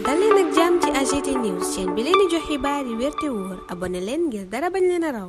dal leen ak jàmm ci AGT News chaîne bi leen di jox xibaar yi wér te wóor abonné leen ngir dara bañ leen a raw.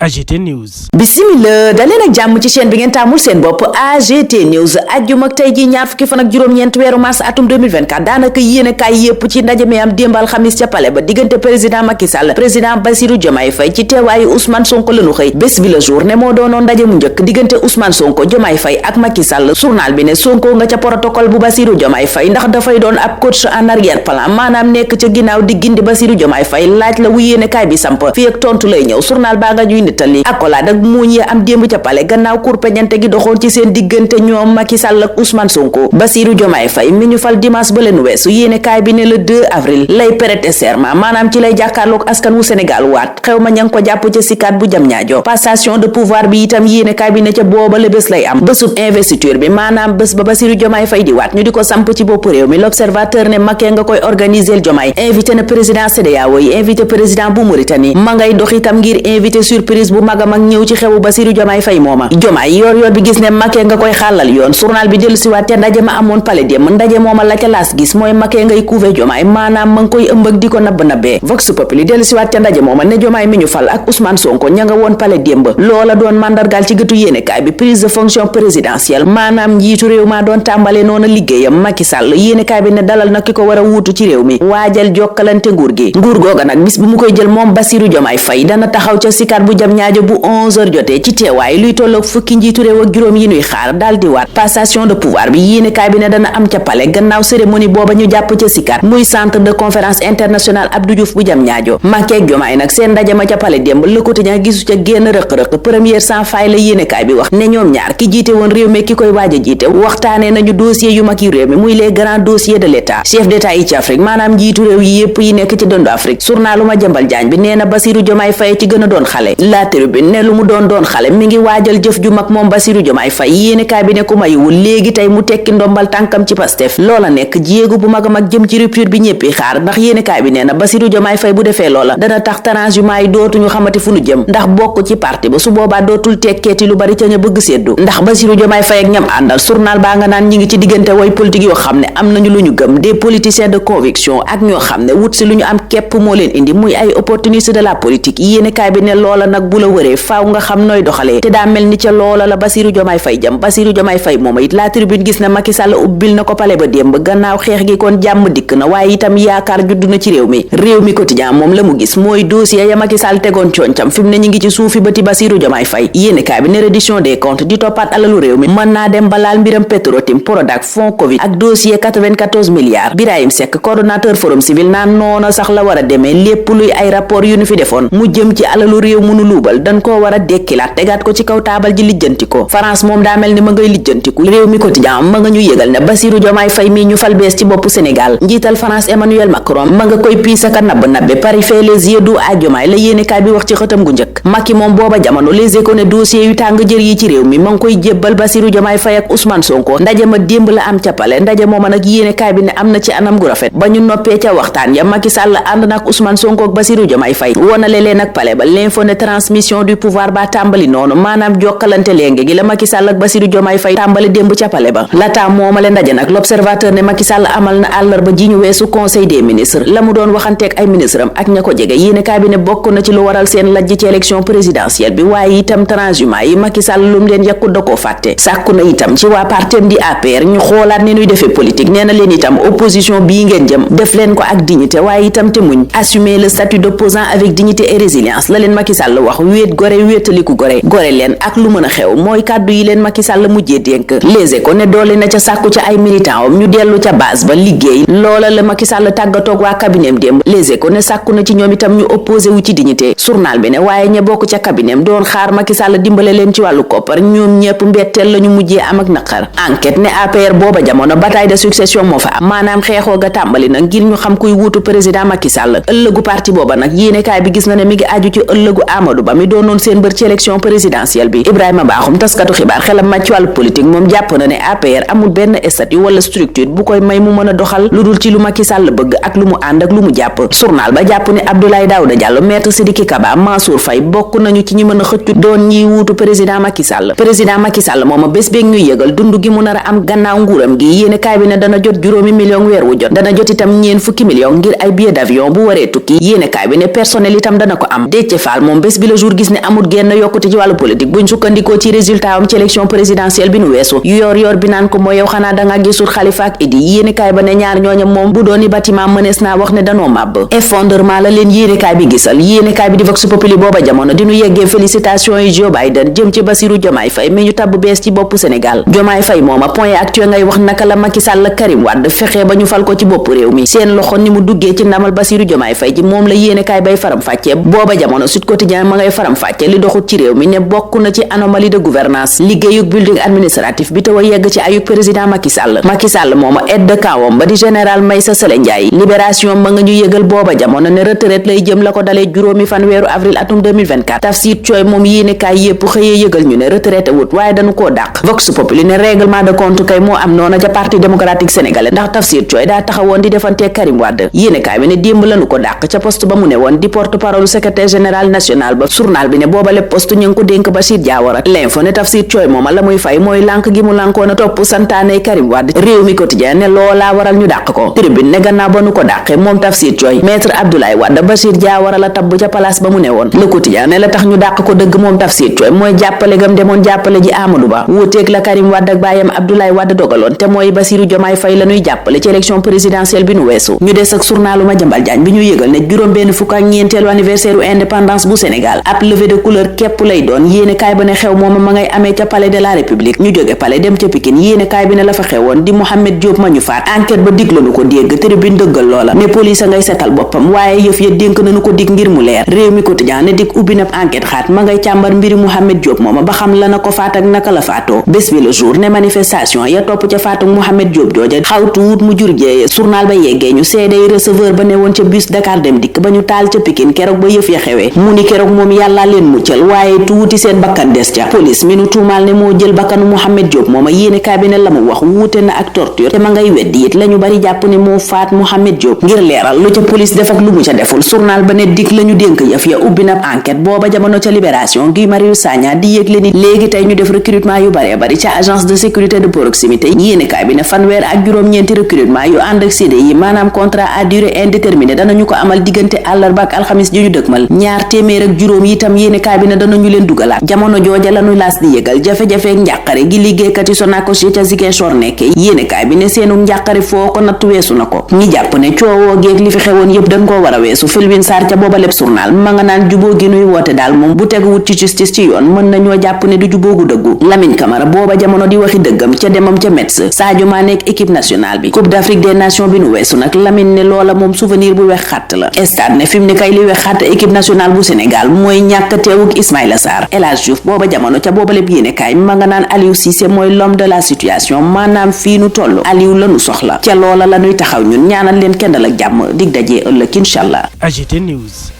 AGT News. Bismillah daleen ak jàmm ci chaîne bi ngeen taamul seen bopp AGT News ajjuma ak tey ji ñaar fukki fan ak juróom-ñeent weeru mars atum 2024 daanaka yéene kaay yépp ci ndaje mi am démb alxamis ca palais ba diggante président Macky Sall président Bassirou Diomaye Faye ci teewaayu Ousmane Sonko lañu xëy bés bi le jour ne moo doonoon ndaje mu njëkk diggante Ousmane Sonko Diomaye Faye ak Macky Sall journal bi ne Sonko nga ca protocole bu Bassirou Diomaye Faye ndax dafay doon ab coach en arrière plan maanaam nekk ca ginnaaw di gindi Bassirou Diomaye Faye laaj la wu yéene kaay bi samp fi ak tontu lay ñëw journal baa nga ñuy nittali akolaat ak muuñ yi am démb ca pale gannaaw kurpeñante gi doxoon ci seen diggante ñoom Macky Sall ak Ousmane Sonko Bassirou Diomaye Faye mi ñu fal dimanche ba leen weesu yéene kaay bi ne le 2 avril lay prêter serment maanaam ci lay jàkkaarloog askan wu Sénégal waat xew ma ña ngi ko jàpp ca Sicap bu Diamniadio passation de pouvoir bi itam yéene kaay bi ne ca booba la bés lay am bésub investiture bi maanaam bés ba Bassirou Diomaye Faye di waat ñu di ko samp ci bopp réew mi l'observateur ne Macky nga koy organiser Diomaye invité na président CEDEAO yi invité président bu Mauritanie ma ngay dox itam ngir invité surprise bu mag a mag ñëw ci xewu Bassirou Diomaye Faye mooma Diomaye yor bi gis ne Macky nga koy xàllal yoon journal bi dellu si waat te ndaje ma amoon pale démb ndaje mooma la ca laas gis mooy Macky ngay couver Diomaye maanaam ma ngi koy ëmb ak di ko nabb-nabbee Vox Populi dellu si waat te ndaje mooma ne Diomaye mi ñu fal ak Ousmane Sonko ña nga woon pale démb loola doon mandargaal ci gëtu yéenekaay bi prise de fonction présidentielle maanaam njiitu réew maa doon tàmbale noona liggéeyam Macky Sall yéenekaay bi ne dalal na ki ko war a wuutu ci réew mi waajal jokkalante nguur gi nguur googa nag bis bu mu koy jël moom Bassirou Diomaye Faye dana taxaw ca Sicap bu Diamniadio bu 11h jotee ci teewaay luy tolloog fukki njiitu réew ak juróom yi nuy xaar daal di waat passation de pouvoir bi yéenekaay bi ne dana am ca palais gannaaw cérémonie booba ñu jàpp ca Sicap muy centre de conférence international Abdou Diouf bu Diamniadio Macky ak Diomaye nag seen ndaje ma ca palais démb Le Quotidien gisu ca génn rëq-rëq première sans faille la yéenekaay bi wax ne ñoom ñaar ki jiite woon réew mi ki koy waaj a jiite waxtaanee nañu dossier yu mag yu réew mi muy les grands dossiers de l'état chef d'état yi ci Afrique maanaam njiitu réew yi yépp yi nekk ci dëndu Afrique journalu Madiambal Diagne bi nee na Bassirou Diomaye Faye ci gën a doon xale La Tribune ne lu mu doon xale mi ngi waajal jëf ju mag moom Bassirou Diomaye Faye yéenekaay bi ne ku mayiwul léegi tey mu tekki ndombal tànkam ci Pastef loola nekk jéego bu mag a mag jëm ci rupture bi ñéppi xaar ndax yéenekaay bi nee na Bassirou Diomaye Faye bu defee loola dana tax transhumance yi dootuñu xamati fu nu jëm ndax bokk ci parti ba su boobaa dootul tekkeeti lu bari ca ña bëgg séddu ndax Bassirou Diomaye Faye ak ñam àndal journal baa nga naan ñi ngi ci diggante way politique yoo xam ne am nañu lu ñu gëm des politiciens de conviction ak ñoo xam ne wut si lu ñu am képp moo leen indi muy ay opportunistes de la politique yéenekaay bi ne loola nag bu la wëree faaw nga xam nooy doxalee te daa mel ni ca loola la Bassirou Diomaye Faye jëm Bassirou Diomaye Faye mooma it La Tribune gis na Macky Sall ubbil na ko pale ba démb gannaaw xeex gi kon jàmm dikk na waaye itam yaakaar juddu na ci réew mi quotidien moom la mu gis mooy dossier ya Macky Sall tegoon cooncam fi mu ne ñu ngi ci suufi bëti Bassirou Diomaye Faye yéenekaay bi ne reddition des comptes di toppaat alalu réew mi mën naa dem balaal mbiram Petrotim Prodac fonds Covid ak dossier 94 milliards Birahim Seck coordonnateur forum civil naan noona sax la war a demee lépp luy ay rapport yu ñu fi defoon mu jëm ci alalu réew mënu luubal dañ koo war a dekkilaat tegaat ko ci kaw taabal ji lijjanti ko France moom daa mel ni ma ngay lijjantiku réew mi quotidien ma nga ñu yëgal ne Bassirou Diomaye Faye mi ñu fal bees ci boppu Sénégal njiital France Emmanuel Macron ma nga koy piis aka nabbe Paris fait les yeux doux à Diomaye la yéenekaay bi wax ci xëtam gu njëkk Macky moom booba jamono Les Échos ne dossier yu tàng jër yi ci réew mi ma ngi koy jébbal Bassirou Diomaye Faye ak Ousmane Sonko ndaje ma démb la am ca pale ndaje mooma nag yéenekaay bi ne am na ci anam gu rafet ba ñu noppee ca waxtaan ya Macky Sall ànd na ak Ousmane Sonko ak Bassirou Diomaye Faye wonale leen ak pale ba l'info ne transmission du pouvoir ba tàmbali noonu maanaam jokkalante léegi gi la Macky Sall ak Bassirou Diomaye Faye tàmbali démb ca pale ba laata moomale ndaje nag l'observateur ne Macky Sall amal na àllarba ji ñu weesu conseil des ministres la mu doon waxanteeg ay ministre am ak ña ko jege yéenekaay bi ne bokk na ci lu waral seen lajj ci élection présidentielle bi waaye itam transhumance yi Macky Sall lu mu leen yàkkut da koo fàtte sàkku na itam ci waa partem di APR ñu xoolaat ne ñuy defee politique nee na leen itam opposition bii ngeen jëm def leen ko ak dignité waaye itam te muñ assumer le statut d'opposant avec dignité et résilience la leen Macky Sall wax wéet gore wéetaliku gore leen ak lu mën a xew mooy kàddu yi leen Macky Sall mujjee dénk Les Échos ne doole na ca sàkku ca ay militant am ñu dellu ca base ba liggéey loola la Macky Sall tàggatoog waa cabinet démb Les Échos ne sàkku na ci ñoom itam ñu opposé wu ci dignité journal bi ne waaye ña bokk ca cabinet doon xaar Macky Sall dimbale leen ci wàllu koppar ñoom ñëpp mbetteel la ñu mujjee am ak naqar enquête ne APR booba jamono bataille de succession moo fa am maanaam xeexoo ga tàmbali na ngir ñu xam kuy wuutu président Macky Sall ëllëgu parti booba nag yéenekaay bi gis na ne mi ngi aju ci ëllëgu Amadou Amadou Ba mi doonoon seen bër ci élection présidentielle bi. Ibrahima Bakhoum taskatu xibaar xelam màcc ci wàllu politique moom jàpp na ne APR amul benn statut wala structure bu koy may mu mën a doxal lu dul ci lu Macky Sall bëgg ak lu mu ànd ak lu mu jàpp. journal ba jàpp ne Abdoulaye Daouda Diallo, Maître Sidiki Kaba, Mansour Faye bokk nañu ci ñi mën a xëccu doon ñiy wuutu président Macky Sall. président Macky Sall mooma bés beeg ñuy yëgal dund gi mu nar a am gannaaw nguuram gi yéene kaay bi ne dana jot 7 million weer wu jot, dana jot itam 40 million ngir ay billet d'avion bu waree tukki. yéene kaay bi ne personnel itam dana ko am. Déthié Fall moom bés bi le jour gis ne amul genn yokkute ci wàllu politique buñ sukkandikoo ci résultat am ci élection présidentielle bi nu weesu. yor bi naan ko mooy yow xanaa danga gisul Khalifa ak Idi. yéene kaay ba ne ñaar ñooña moom bu dooni bâtiment mënees naa wax ne danoo màbb. effondrement la leen yéene kaay bi gisal. yéene kaay bi di Vox Populi booba jamono di nu yeggee félicitations yi Joe Biden jëm ci Bassirou Diomaye Faye mi ñu tabb bees ci boppu Sénégal. Diomaye Faye mooma point actuel ngay wax naka la Macky Sall Karim Wade fexe ba ñu fal ko ci bopp réew mi. seen loxo ni mu duggee ci ndamal Bassirou Diomaye Faye ji moom la yéene kaay bay faram fàccee. booba jamono Sud Quotidien ma ngay faram fàccee li doxut ci réew mi ne bokk na ci anomalie de gouvernance liggéeyug building administratif bi taw a yegg ci ayug président Macky Sall mooma aide de camp ba di général Meïssa Sélé Ndiaye. Libération ma nga ñu yëgal booba jamono ne retraite lay jëm la ko dalee juróomi fan weeru avril atum 2024. Tafsir Thioye moom yéene kaay yépp xëyee yëgal ñu ne retraite wut waaye dañu koo dàq. Vox Populi ne règlement de compte kay moo am noona ca parti démocratique sénégalais ndax Tafsir Thioye daa taxawoon di defantee Karim Wade. yéene kaay bi ne démb lañu ko dàq ca poste ba mu ne woon di porte parole secrétaire général national ba. journal bi ne booba lépp poste ñu ngi ko dénk Bachir Diawara. l'info ne Tafsir Thioye mooma la muy fay mooy lànk gi mu lànkoon a topp santaane Karim Wade. réew mi quotidien ne loolaa waral ñu dàq ko. tribune ne gannaaw ba nu ko dàqee moom Tafsir Thioye maître Abdoulaye Wade Bachir Diawara la tabb ca place ba mu ne woon. le quotidien ne la tax ñu dàq ko dëgg moom Tafsir Thioye mooy jàppale gam demoon jàppale ji Amadou Ba wuuteeg la Karim Wade ak baayam Abdoulaye Wade dogaloon te mooy Bassirou Diomaye Faye la ñuy jàppale ci élection présidentielle bi nu weesu. ñu des ak journalu Madiambal Diagne bi ñu yëgal ne juróom-benn fukk ak ñeenteelu anniversaire u indépendance bu Sénégal ab levée de couleur képp lay doon. yéene kaay ba ne xew mooma ma ngay amee ca palais de la république. ñu jóge palais dem ca Pikine yéene kaay bi ne la fa xewoon di Mohamed Diop ma ñu faat enquête ba dig lañu ko dégg tribune dëggal loola ne police a ngay setal boppam waaye yëf ya dénk nañu ko dig ngir mu leer. réew mi quotidien ne dig ubbi na enquête xaat ma ngay càmbar mbiri Mohamed Diop mooma ba xam la na ko faat ak naka la faatoo. bés bi le jour ne manifestation ya topp ca faatu Mohamed Diop jooja xawtu wut mu jur jeeye. journal ba yeggee ñu seedey receveur ba ne woon ca bus Dakar dem dikk ba ñu taal ca Pikine keroog ba yëf ya xewee mu ni keroog moom yàlla leen muccal waaye tuuti seen bakkan des ca. police mi nu tuumaal ne moo jël bakkanu Mohamed Diop mooma yéene kaay bi ne la mu wax wuute na ak torture te ma ngay weddi it lañu bari jàpp ne moo faat Mohamed Diop. ngir leeral lu ca police def ak lu mu ca deful journal ba ne dig lañu dénk yëf ya ubbi na enquête booba jamono ca Libération Guy Marius Sagna di yëgle ni léegi tey ñu def recrutement yu bare bari ca agence de sécurité de proximité yéene kaay bi ne fanweer ak juróom-ñeenti recrutement yu ànd ak CDI maanaam contrat à durée indéterminée danañu ko amal diggante àllarba ak alxamis ji ñu dëgmal. ñaar téeméer ak juróom itam yéene kaay bi ne danañu leen dugalaat. jamono jooja lañu laas di yëgal jafe-jafe ak njàqare gi liggéeykat yi Sonacos yi ca Ziguinchor nekke yéene kaay bi ne seenu njàqare foo ko natt weesu na ko. ñi jàpp ne coowoo geeg li fi xewoon yépp dañ koo war a weesu. Felwine Sarr ca booba lépp journal ma nga naan juboo gi nuy woote daal moom bu teguwut ci justice ci yoon mën nañoo jàpp ne du juboogu dëggu. Lamine Camara booba jamono di waxi dëggam ca demam ca Metz. Sadio Mané ak équipe nationale bi Coupe d'Afrique des Nations bi nu weesu nag Lamine ne loola moom souvenir bu wex xàtt la. Stade ne fi mu ne kay li wex xàtt équipe nationale bu Sénégal mooy ñàkk teewug Ismaïla Sarr. El Hadji Diouf booba jamono ca booba lépp yéene kaay ma nga naan Aliou Cissé mooy l'homme de la situation maanaam fii nu toll Aliou lanu soxla ca loola la ñuy taxaw ñun ñaanal leen kendal ak jàmm dig dajee ëllëg incha allah. AGT News.